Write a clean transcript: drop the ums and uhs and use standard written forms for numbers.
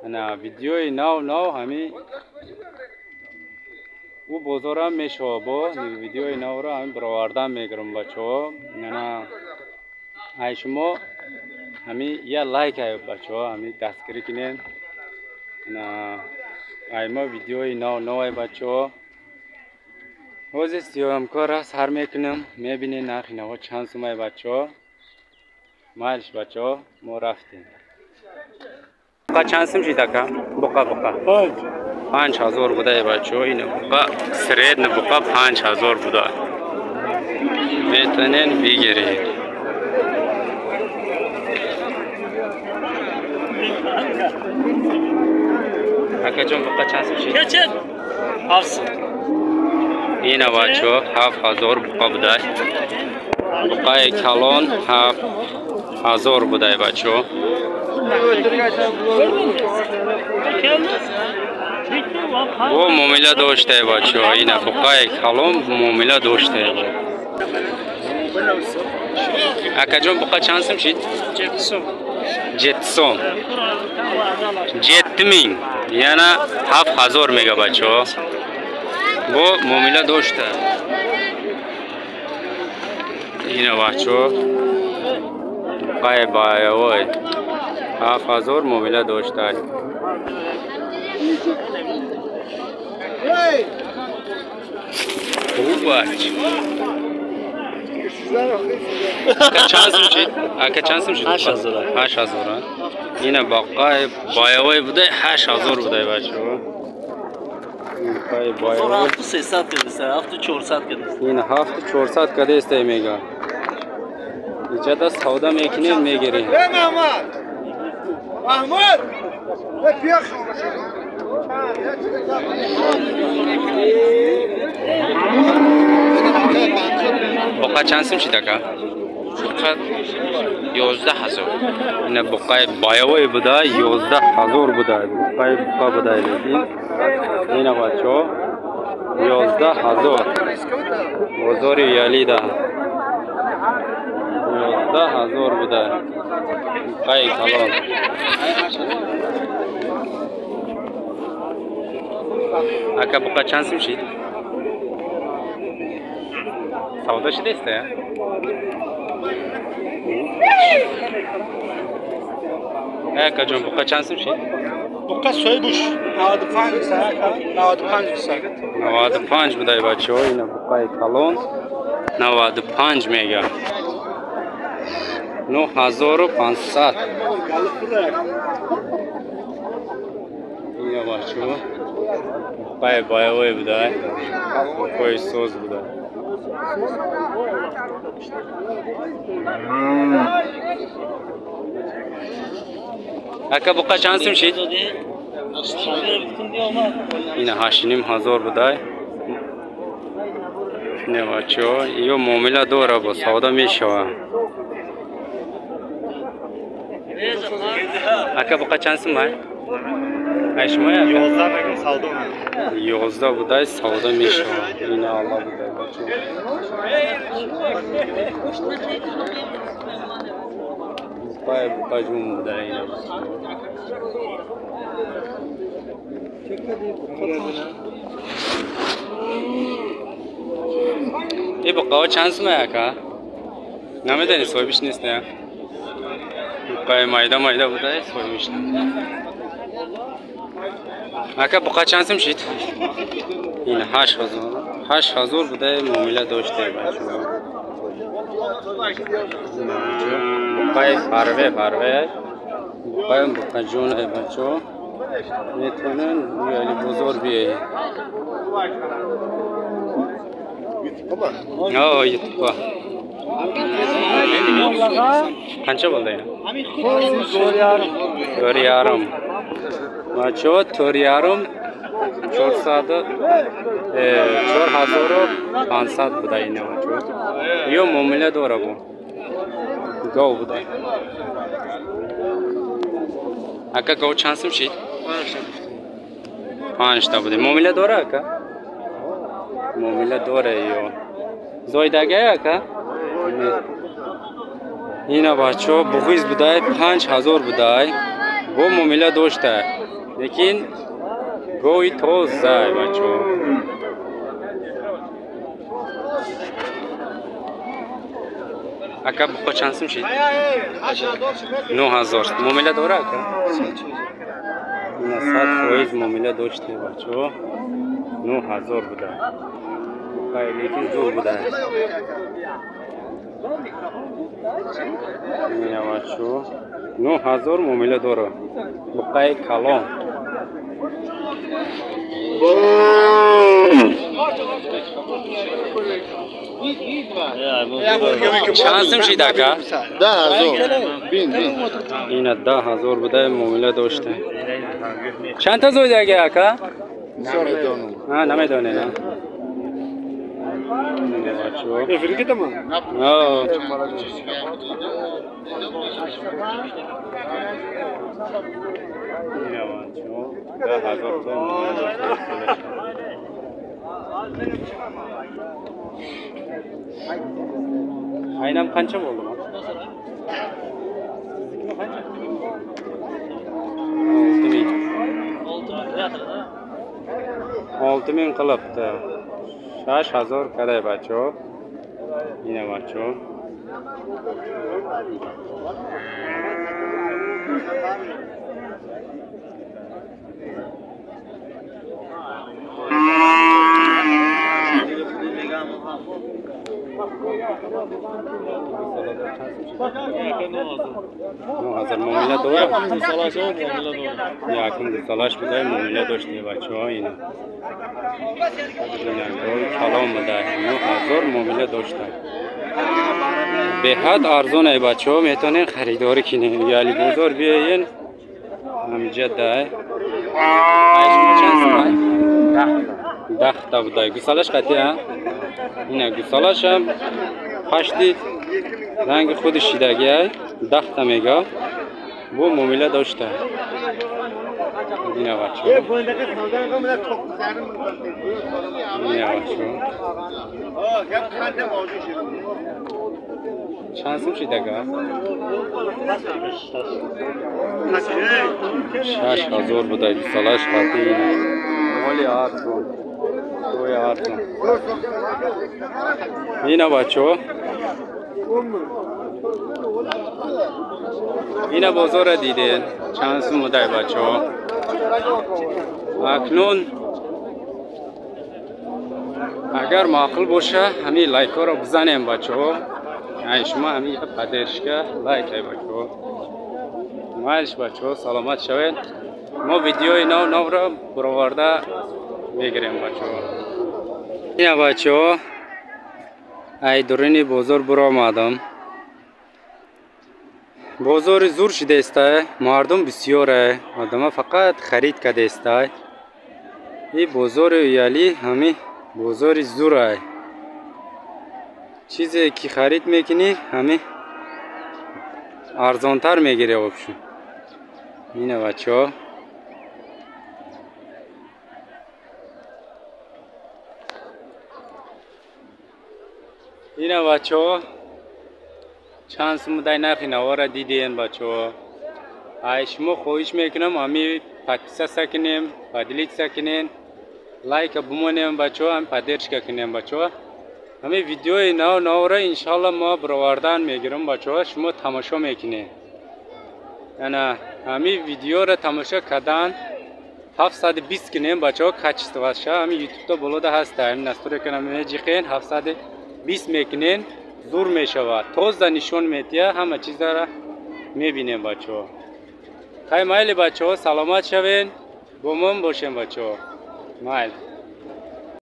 Ана видеои нав нав ҳами ӯ бозорам мешава бо видеои навро ҳами баровардан мегирам бачаҳо. Ана ай шумо ҳами я лайк ай бачаҳо ҳами дастгирӣ кунед. Ана ай мо видеои нав нав ай бачаҳо. Ҳозир съёмкора сар мекунам, мебинед нархи наво чанд сум ай бачаҳо. Майлиш бачаҳо, мо рафтем. Буқа чанд сум шид ака? Буқа буқа. 5000 буда бачаҳо. Ин буқа средний буқа 5000 буда. Метавонед бигиред. Акаҷон буқа чанд сум шид? 7. Ина бачаҳо 7000 буқа буда. Буқаи калон 7000 буда бачаҳо. Бо муомила доштае бачаҳо. Ина буқаи калон муомила доштае. Акаҷон буқа чанд сум шид? 7 сум. 7000 яна 7000 мега бачаҳо. Бо муомила дошта. Ина бачаҳо буқаи баявой 7000 муомила дошта. Хуб. Ака чанд сум шид? Ака чанд сум шид? 8000. 8000. Ина буқаи баявой буда 8000 буда бачаҳо. Буқаи баявой 7300 кадеста, 7400 кадеста. Ина 7400 кадеста мега. Иҷода савда мекунем, мегирем. Эй Маҳмад! Маҳмад! Эй пиёх! Буқа чанд сум шид ака? Буқа 11000. Ина буқаи баявой буда 11000 буда. Буқаи буқа буда лекин. Ина бачаҳо 11000. Бозори Ялида 11000 буда. Буқаи калон. Ака буқа чанд сум шид? Савдо шидеста? Акаҷон буқа чанд сум шид? Буқа соҳибуш 95 95 95 буда бачаҳо. Ина буқаи калон 95 мега. 9500. Ина бачаҳо буқаи баявой буда, буқаи соз буда. Ака буқа чанд сум шид? Ина 8500 буда. Не бачаҳо, ё муомила дора бо савдо мешава. Ака буқа чанд сум ай? Ай шумо ака? 11 мегум савдо. 11 буда савдо мешава. Ина Аллоҳ буда бачаҳо. Буқаи буқа ҷун буда ина. Ин буқаҳо чанд сум ай ака? Намедонӣ соҳибиш нест не? Буқаи майда майда буда соҳибиш. Ака буқа чанд сум шид? Ин 8000. 8000 буда муомила дошта бачаҳо. Буқаи фарве фарве. Буқаи буқа ҷун ай бачаҳо. Метавонанд яъне бозор биёед. О, ютуб. Qancha bo'ldi ina? 4,5. Бачаҳо 4,5 400 4500 буда ина бачаҳо. Ё муомила дора бу. Гов буда. Ака гов чанд сум шид? 5 та буда. Муомила дора ака? Муомила дора ё. Зоидага ака? Ина бачаҳо буғиз будай 5000 будай. Бо муомила дошта. Лекин гови тоза бачаҳо. Ака буқа чанд сум шид? 9000. Муомила дора ака? 100% муомила доште бачаҳо. 9000 буда. Буқай лекин зур буда. Ина бачаҳо 9000 муомила дора. Буқай калон. Чанд сум шид ака? 10000. Бин бин. Ина 10000 буда муомила доште. Чанд та зоида ака? Намедонам. А, намедонед. Aynam qancha bo'ldi? 6000. 6000 qilibdi. 6000 kaday bacho. Ина бачо. Ҳазор муомила дора? Якум гусалаш будай муомила дошти бачаҳо. Ина калом будай 9000 муомила дошта. Беҳад арзон ай бачаҳо, метавонен харидорӣ кинен. Яли бозор биёен ҳамиҷа дай. Чанд сумай? 10 та будай. Гусалаш қатӣ а? Ина гусалашам пашти ранги худи шидаги ай 10 та мега. Бу муомила дошта. Ина бачаҳо. Ина бачаҳо. Чанд сум шидага? 6000 будай гусалаш қатӣ. Моли арзон. Гои арзон. Ина бачаҳо. Ина бозорро дидед чанд сум будай бачаҳо. Акнун агар маъқул боша ҳамин лайкҳоро бизанем бачаҳо. Ай шумо ҳамин поддержка лайк ай бачаҳо. Майлиш бачаҳо, саломат шавед. Мо видеои нав навро бароварда мегирем бачаҳо. Ина бачаҳо ай дуруни бозор баромадам. Бозори зур шидаистай, мардум бисёре, одама фақат харид кадаистай. И бозори Уяли ҳами бозори зурай. Чизе ки харид мекунӣ ҳами арзонтар мегирӣ обшу. Ина бачаҳо. Ина бачаҳо чанд сум будай нархи навора дидем бачаҳо. Ай шумо хоҳиш мекунам ҳами подписаться кунем, поделиться кунем, лайка бимонем бачаҳо, ҳами поддержка кунем бачаҳо. Ҳами видеои нав навро иншалло мо баровардан мегирам бачаҳо, шумо тамошо мекунед. Ана ҳами видеоро тамошо кардан 720 кунем бачаҳо, качествоша ҳами ютубда болода ҳаста, ҳами настройка меҷиқен 720 мекунен, зур мешавад, тоза нишон медиҳад, ҳама чизаро мебинем бачаҳо. Хай майли бачаҳо, саломат шавен, бо мон бошем бачаҳо. Майли.